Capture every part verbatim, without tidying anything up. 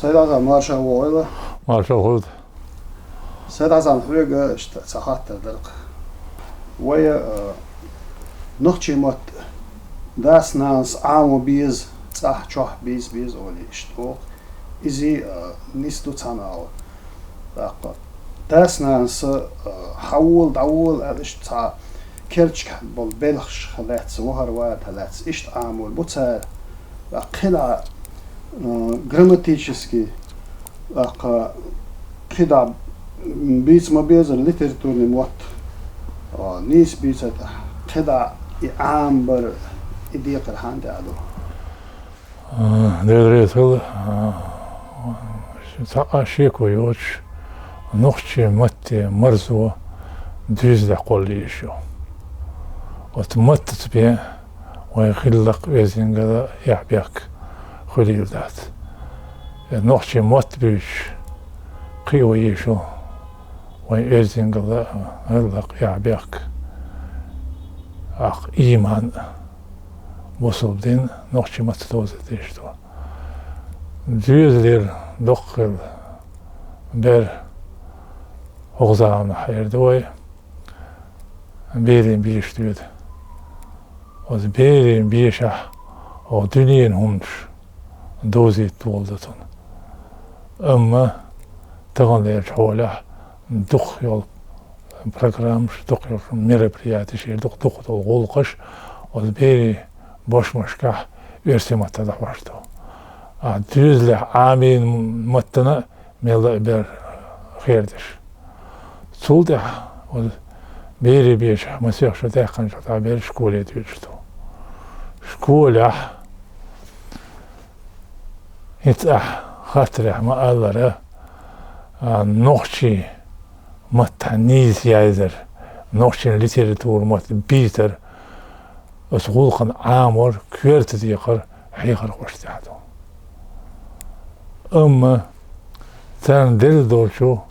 Сайд-Ӏазам, марша вогӀийла. Марша хилда. Сайд-Ӏазам, хьоьга иштта цхьа хаттар дара-кх. Вай, а, нохчийн мотт дас-нанас Ӏамо беза, цӀахь чохь бийца беза олий иштта боху. Иза, а, нийса ду цхьана агӀор. ТӀаккха дас-нанас, а, хьавола, дӀавола аьлла, иштта цхьа керташкахь болу белхаш лаьцна, вахар-ватар лаьцна, иштта Ӏамор бу цара. ТӀаккха кхидӀа, а, грамматически, тӀаккха кхидӀа бийца ма безара литературный мотт, а, нийса бийца тӀехь, кхидӀа и Ӏамабар, и декхар хьанна тӀехь ду? А, Дела реза хуьлда, а, цхьа а шеко йоцуш, нохчийн матте марзо дуьйзалехь кхолла йиш ю. Оцу маттаца бен вайн гӀиллакх-оьздангалла эхь-бехк хуьлийла дац. Э, нохчийн мотт буьйцуш кхио йиш ю вайн оьздангалла, гӀиллакх, эхь-бехк, ахь ийман, бусалба дин нохчийн матца довза дезаш ду. Доьзалера доккха хилла бер хӀокху заманахь хьерда вай, берийн беша доьду. Оцу берийн бешахь оха дуьненан хӀуманаш довзийта дола ду цунна. Амма таханлерчу хьолехь дукха йолу программаш, дукха йолу мероприятеш, дукха, дукха долу гӀуллакхаш оцу берийн бошмашкахь оьрсийн маттахь дӀахьош ду. А доьзалехь Ӏамийна маттана мелла а бер хердаш. Цул тӀаьхьа оцу берийн бешахь масех шо даьккхинчул тӀаьхьа бер школе дуьйцуш ду. Школехь хӀинца ахь хаттарехь ма-аллара, а, нохчийн маттахь нийса яздар, нохчийн литература, мотт бийцар, оцу гӀуллакхна Ӏамор, коьрта декхар хьехархошна тӀехь ду. Амма царна делла долчу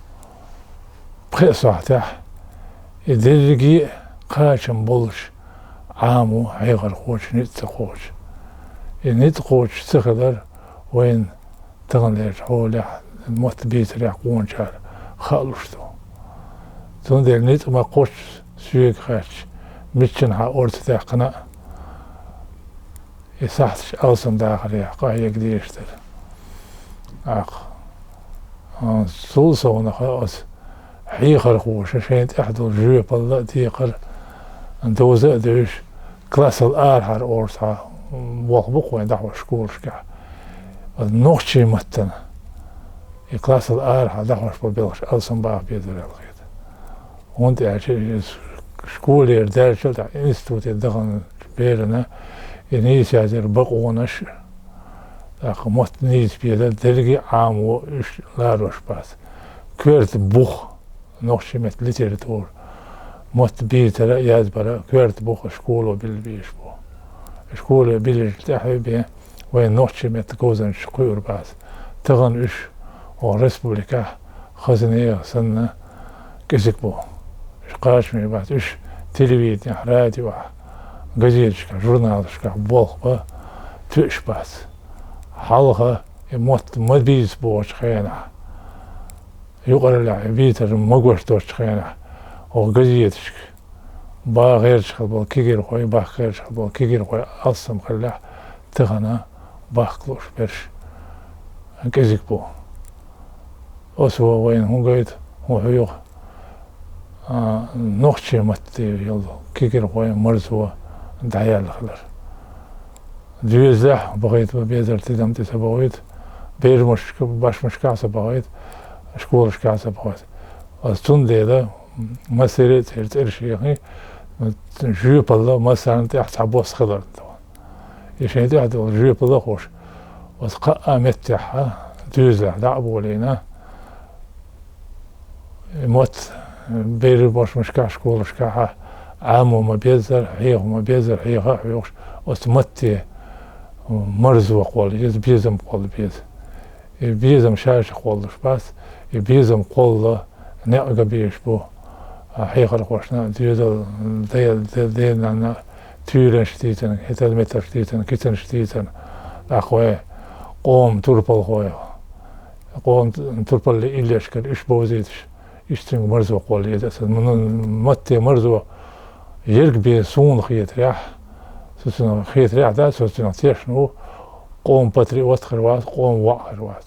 пхеа сохьтехь и дерриге а кхачам болуш Ӏамо хьехархочун ницкъ ца кхочу. И ницкъ кхочуш ца хилар вайн таханлерчу хьолехь, мотт бийцарехь къоначара хаалуш ду. Цундела ницкъ ма кхоччу соьга хаьттича, миччанхьа орца даьккхина а, и сахьташ алсамдахарехь къахьега дезаш дара. ТӀаккха, а, цул совнаха оцу хьехархоша шайна тӀехь долу жоьпалла а, декхар а довза а девзаш, классал арахьара орцахьа болх бу-кх вайн дӀахьош школашкахь. Оцу нохчийн маттана и классал арахьа дӀахьош болу белхаш алсамбаха безар аьлла хета. ХӀунда аьлча иза школера даьллачул тӀаьхьа институте даханчу берана и нийса язъяр бакъонаш, тӀаккха мотт нийса безар, дерриге а Ӏамо уьш ларош бац. Коьрта бух, нохчийн меттан литература, мотт бийцара а, язбара а коьрта бух школо билла безаш бу. Школе биллачул тӀаьхьа бен вайн нохчийн меттан говзанчаш кхуьур бац. Тахана уьш оха республикехь хаза нехан санна кӀезиг бу. Уьш кхачаме бац, уьш телевиденехь, радиохь, газеташкахь, журналашкахь болх бан тоьаш бац. Хьалха и мотт ма бийца бохучу хенахь, юкъараллехь и бийцар магош доцучу хенахь, оха газеташка бан гӀерташ хилла болу кегийрхой, бахка гӀерташ хилла болу кегийрхой алсам хиллехь, тахана бахка лууш берш кӀезиг бу. Оцо вайна хӀун гойту, хӀун хьоьху, а, нохчийн матте йолу кегийрхойн марзо дӀаяьлла хилар. Доьзалехь бахийта ма безара, тидам тӀе ца бахийта, берамашка, бошмашкахь а ца бахийта, школашкахь а ца бахийта. Аса цундела массеран а церан цӀераш яхий, жоьпалла массарна тӀехь цхьабосса хиларна тахана. И шайн тӀехь долу жоьпалла а хууш, оцу кхаа меттехь доьзалехь дӀа а болийна, и мотт берийн бошмашкахь, школашкахь Ӏамо ма-беззара, хьеха ма-беззара, хьеха а хьоьхуш, оцу матте марзо кхолла еза, безам кхолла беза. И безам ша-ша кхоллуш бац, и безам кхолла некъ ган безаш бу, а, хьехархошна, доьзал, де-, де-, ден-нанна туьйранаш дийцина, хӀетар-метарш дийцина, кицанаш дийцина, тӀаккха вай къоман турпалхой, Къоман турпале иллешкара уьш бовзийташ, иштта цуьнга марзо кхолла еза аса. Мунан матте марзо ерг бен суна хетарехь, со цунах хетарехь да, со цунах тешна ву, къоман патриот хир вац, къоман воӀ хир вац.